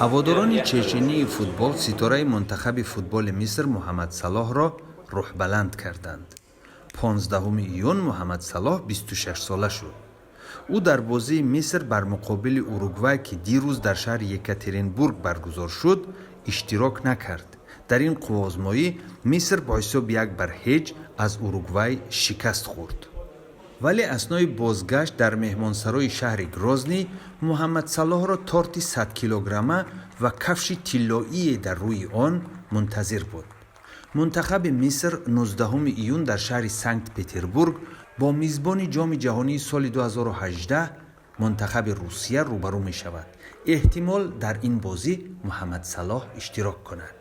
Ҳаводорони чечении футбол ситораи мунтахаби футболи Миср Муҳаммад Салоҳро рӯҳбаланд карданд. 15 июн Муҳаммад Салоҳ 26-сола шуд. Ӯ дар бозии Миср бар муқобили Уругвай, ки дирӯз дар шаҳри Екатеринбург баргузор шуд, иштирок накард. Дар ин қувваозмоӣ Миср бо ҳисоби 1-0 аз Уругвай шикаст хӯрд. Вале аснои бозгашт дар меҳмонсарои шаҳри Грозний Муҳаммад Салоҳро торти 100 килограмма ва кафши тиллоие дар рӯи он мунтазир буд. Мунтахаби Миср 19 июн дар шаҳри Санкт Петербург бо мизбони Ҷоми ҷаҳонии соли 2018, мунтахаби Русия, рӯбарӯ мешавад. Эҳтимол, дар ин бозӣ Муҳаммад Салоҳ иштирок кунад.